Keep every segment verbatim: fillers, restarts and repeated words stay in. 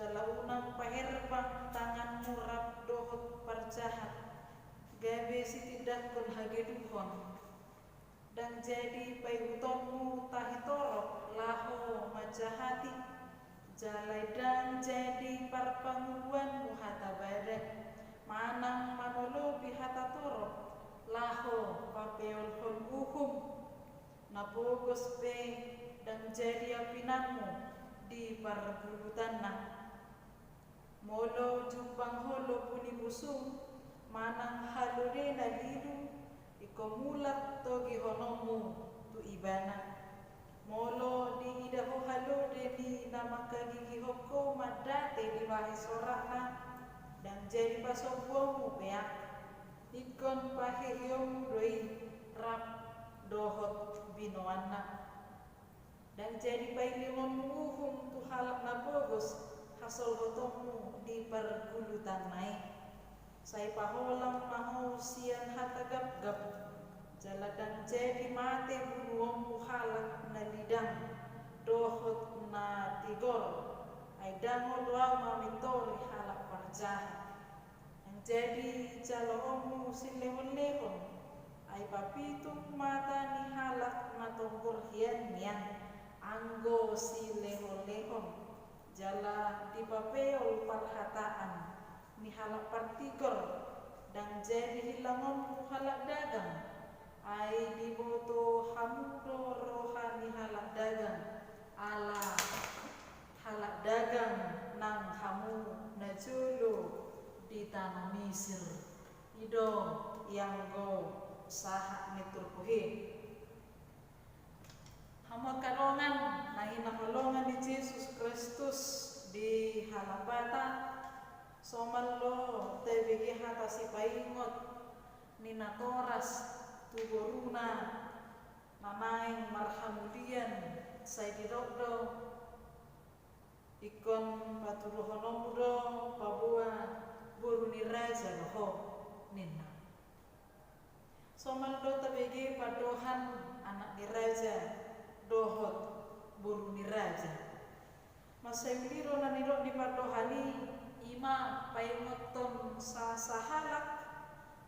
Jala unang paherbang tanganmu rap dohot parjahat, gabe sitindangkon hageduhon. Ndang jadi paihutonmu tahi torop laho manjahati, jala ndang jadi parpanguluanmu hata badan, manang manolopi hata torop laho papeolhon uhum. Na pogos pe ndang jadi ampinanmu di pargulutanna. Molo jumpang ho lombu ni busung manang halode na lilu, ingkon mulak togihononmu tu ibana. Molo diida ho halode ni na manghagigihon ho mandate dibahen sorakna, ndang jadi pasombuonmu peak, ingkon pahehehonmu do i rap dohot binoanna. Ndang jadi pailingonmu uhum tu halak na pogos hasolhotonmu di pargulutanna i. Sai paholang ma ho sian hata gapgap, jala ndang jadi mate bunuonmu halak na lidang dohot na tigor, ai ndang olo ahu mamintori halak parjahat. Ndang jadi jaloonmu silehonlehon, ai papitung mata ni halak na tonggor hian nian anggo silehonlehon, jala dipapeol parhataan ni halak partigor. Ndang jadi hilangonmu halak dagang, ai diboto hamu do roha ni halak dagang, ala halak dagang nang hamu najolo di tano Misir. I do ianggo sahat ni turpuk i. Hamu angka dongan na hinaholongan ni Jesus Kristus di halak Batak, somal do tabege hata sipaingot ni natoras tu boruna na naeng marhamulian, sai didok do, ingkon patuduhononmu do paboa boru ni raja do ho, ninna. Somal do tabege pandohan anak ni raja dohot boru ni raja. Mansai uli do na nidok ni pandohan i, i ma paingothon sa-, sahalak.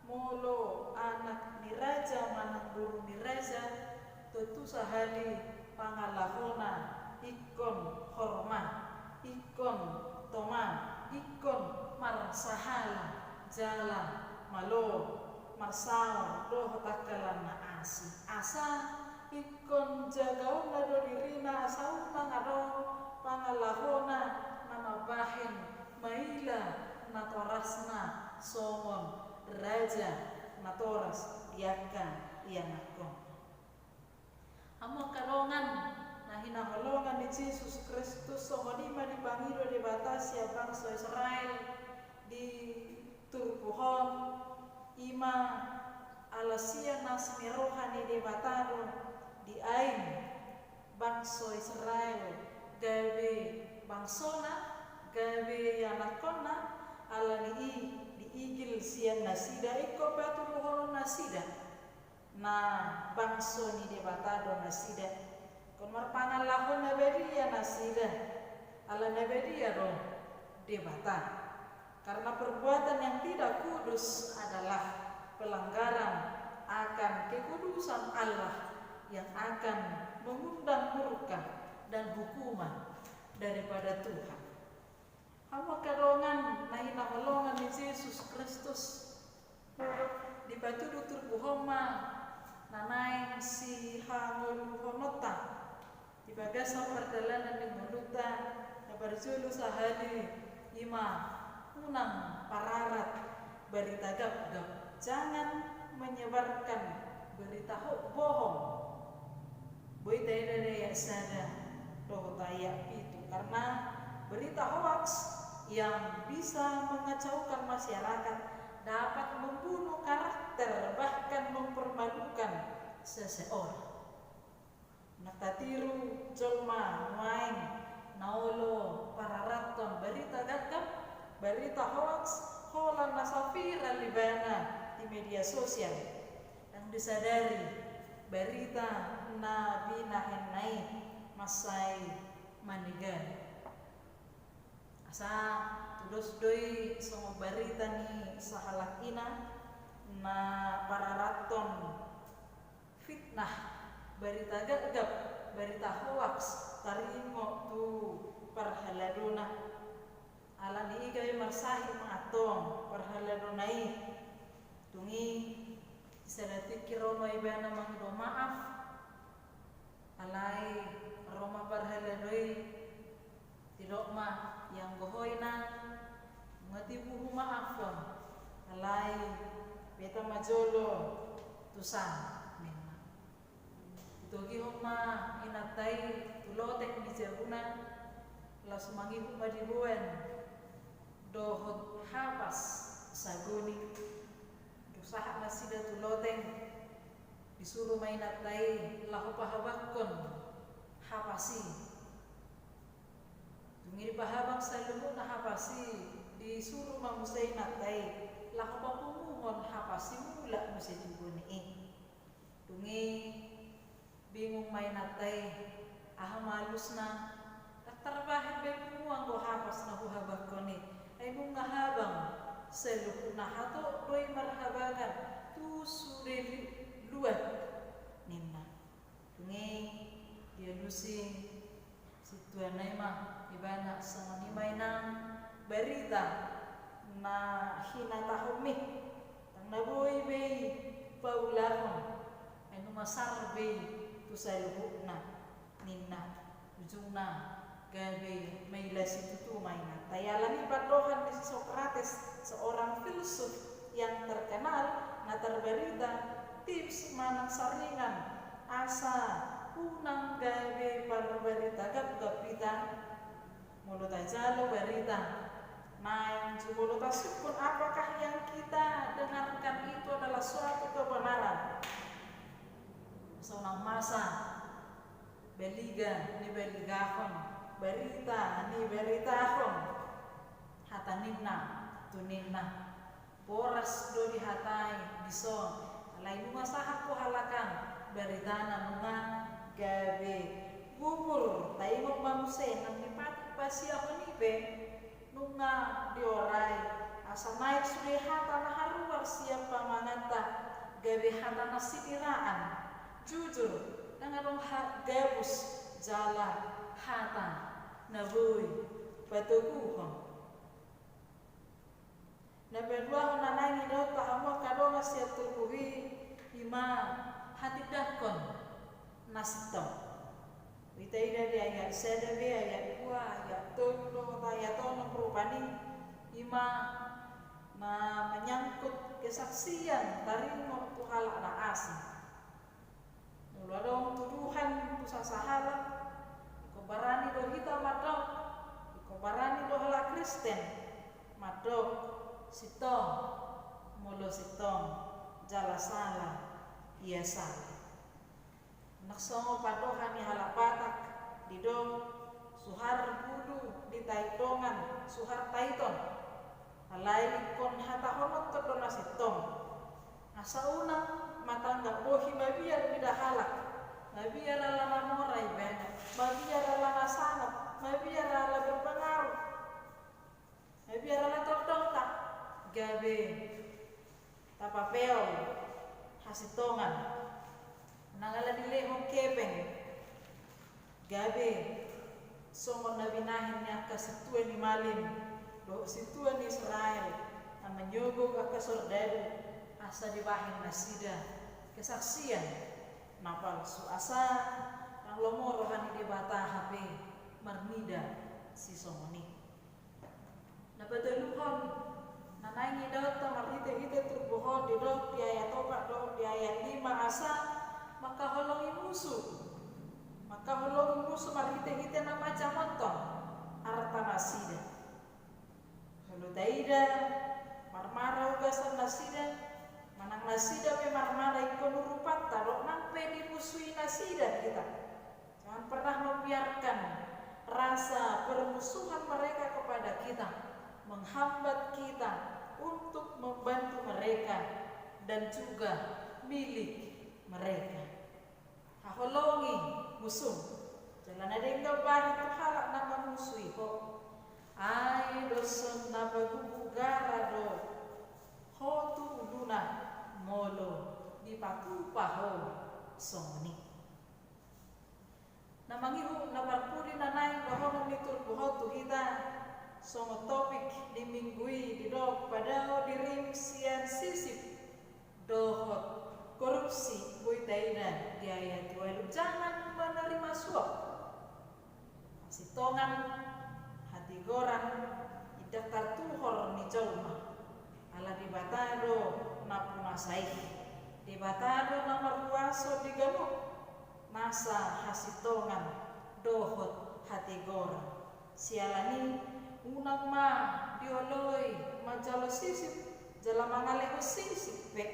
Molo anak ni raja manang boru ni raja, tontu sahali pangalahona ingkon hormat, ingkon toma, ingkon marsahala, jala malo marsaor dohot angka na asing. Asa ingkon jagaonna do dirina asa unang adong pangalahona na mambahen maila natorasna songon raja natoras di angka ianakhon. Hamu angka dongan na hinaholongan ni Jesus Kristus, songon i ma dipangido Debata sian bangso Israel di turpuk on, i ma ala sian asi ni roha ni Debata do diain bangso Israel gabe bangsona, gabe ianakhonna, ala ni i diigil sian nasida, ingkon patuduhonon nasida na bangso ni Debata do nasida. Ingkon marpangalahon na badia nasida, ala na badia do Debata. Karena perbuatan yang tidak kudus adalah pelanggaran akan kekudusan Allah yang akan mengundang murka dan hukuman daripada Tuhan. Hamu angka dongan na hinaholongan ni Jesus Kristus, dipatudu turpuk on ma na naeng sihangoluhononta di bagasan pardalanan ni ngolunta. Na parjolo sahali i ma unang pararat barita gapgap, jangan menyebarkan berita ho-, bohong. Boi taida di ayat sada dohot ayat pitu, karena berita hoaks yang bisa mengacaukan masyarakat dapat membunuh karakter, bahkan mempermalukan seseorang. Nang tatiru jolma nuaeng na olo pararathon barita gapgap, barita hoaks, holan na so viral ibana di media sosial. Ndang disadari barita na binahenna i mansai manegar. Sa tudos do i songon barita ni sahalak ina na pararathon fitnah, barita gapgap, barita hoaks taringot tu parhaladona. Alani i gabe marsahit ma antong parhaladona i. Dung i di sada tingki ro ma ibana mangido maaf. Alai ro ma parhalado i, didok ma, ianggo ho inang, nunga tibu humaafhon, alai beta ma jolo tu sana, ninna. Ditogihon ma inanta i tu loteng ni jabuna, laos mangihut ma diboan dohot hapas sagoni. Dung sahat nasida tu loteng, disuru ma inanta i laho pahabanghon hapas i. Dung i dipahabang saluhutna hapas i, disuru ma muse inanta i laho papunguhon hapas i mulak muse tu goni i. Dung i bingung ma inanta i, aha ma alusna, ndang tarbahen be pungu anggo hapas na huhabanghon i. Ai nunga habang saluhutna, hatop do i marhabangan tu sude luat, ninna. Dung i dialusi sintuanna i ma ibana, songon i ma inang barita na hinatahonmi, ndang na boi be i paulahon, ai nunga sar be i tu saluhutna, ninna. Ujungna gabe maila situtu ma inanta i. Alani pandohan ni si Socrates, seorang filsuf yang terkenal, na tarbarita, tips manang saringan asa unang gabe parbarita gapgap hita. Molo tajalo barita, naeng jumolo tasungkun apakah yang kita dengarkan itu adalah suatu kebenaran. Sonang masa baliga nibaligahon, barita nibaritahon, hata ninna tu ninna. Boras do dihatai dison, alai nunga sahat tu halak an baritana, nunga gabe gumur. Taingot ma muse nang di patik pasiahon i pe, nunga diorai asa naek sude hata na haruar sian pamanganta, gabe hata na siniraan, jujur, ndang adong ha-, gabus jala hata na boi patoguhon. Na paduahon na naeng idaonta hamu angka dongan sian turpuk i, i ma hatindangkon na sintong. Hita ida di ayat sada be, ayat dua, ayat tolu dohot ayat onom rupani, i ma na menyangkut kesaksian taringot tu halak na asing. Molo adong tuduhan tu sasahalak, ingkon barani do hita mandok, ingkon barani do halak Kristen mandok, sintong, molo sintong, jala sala, ia sala. Nang songon pandohan ni halak Batak, didok, suhar bulu di tait dongan, suhar taiton. Alai ingkon hatahononton do na sintong. Asa unang ma tanggap bohi mabiar mida halak, mabiar ala na mora ibana, mabiar ala na sangap, mabiar ala berpengaruh, mabiar ala tondongta, gabe tapapeol hasintongan. Nang ala dilehon hepeng, gabe songon na binahen ni angka sintua ni malim dohot sintua ni Israel na manyogot angka sordadu, asa dibahen nasida kesaksian na palsu, asa ndang lomo roha ni Debata hape marnida sisongon i. Na patoluhon na naeng idaonta marhitehite turpuk on, didok di ayat opat dohot di ayat lima, asa mangkaholongi musu. Mangkaholongi musu marhitehite na manjamonton arta nasida. Molo taida marmara ugasan nasida, manang nasida pe marmara ingkon urupanta do, nang pe dimusui nasida hita. Jangan pernah membiarkan rasa permusuhan mereka kepada kita menghambat kita untuk membantu mereka dan juga milik mereka. Haholongi musum, jala na denggan bahen tu halak na mamusui ho. Ai Pagubu gara do ho tu uluna molo dipatupa ho songon i. Na mangihut na parpudi na naeng dohonon ni turpuk on tu hita, songon topik ni minggu i didok padao dirim sian sisip dohot korupsi, boi taida di ayat ualu, jangan menerima suap. Hasintongan, hatigoran, indak tartuhor ni jolma. Ala Debata do na punasa i. Debata do na marhuaso di ganup nasa hasintongan dohot hatigoran. Siala ni i, unang ma dioloi manjalo sisip jala mangalehon sisip pe.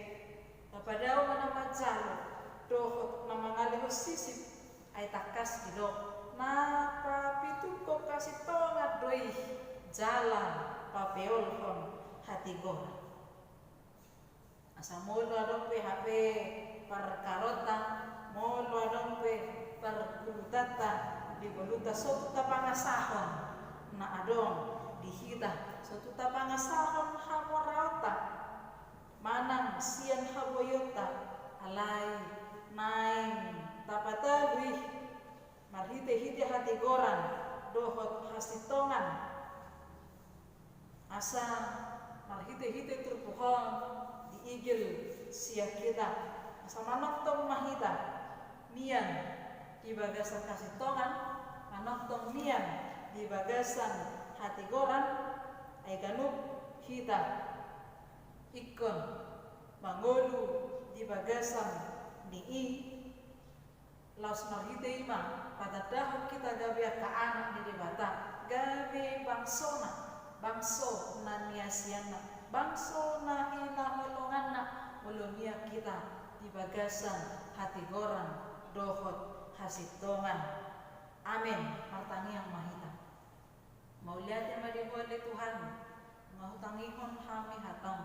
Tapadao ma na manjalo dohot na mangalehon sisip, ai tangkas didok na papituhon hasintongan do i jala papeolhon hatigoran. Asa molo adong pe hape parkaronta, molo adong pe pargulutanta di ngolunta, so tung tapangasahon na adong di hita, so tung tapangasahon hamoraonta manang sian haboaonta, alai naeng tapatalu i marhitehite hatigoran dohot hasintongan. Asa marhitehite turpuk on diigil sian hita, asa manongtong ma hita mian di bagasan hasintongan, manongtong mian di bagasan hatigoran, ai ganup hita ingkon mangolu di bagasan ni i. Laos marhite i ma patandahon hita gabe angka anak ni Debata, gabe bangsona, bangso na niasianna, bangso na hinaholonganna, molo mian hita di bagasan hatigoran dohot hasintongan. Amen. Martangiang ma hita. Mauliate ma di Ho ale Tuhan, nga hutangihon hami hataM,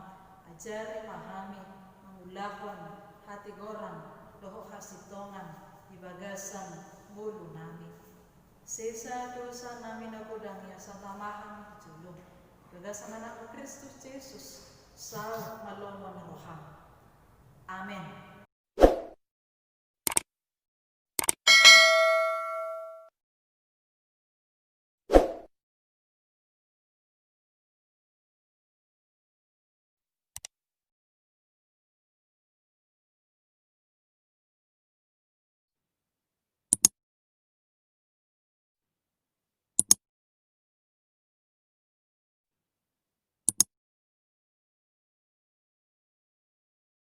ajari ma hami mangulahon hatigoran dohot hasintongan di bagasan ngolu nami. Sesa dosa nami na godang i, asa tama hami tu joloM. Bagasan AnakMu Kristus Jesus, saut ma lomo ni rohaM. Amen.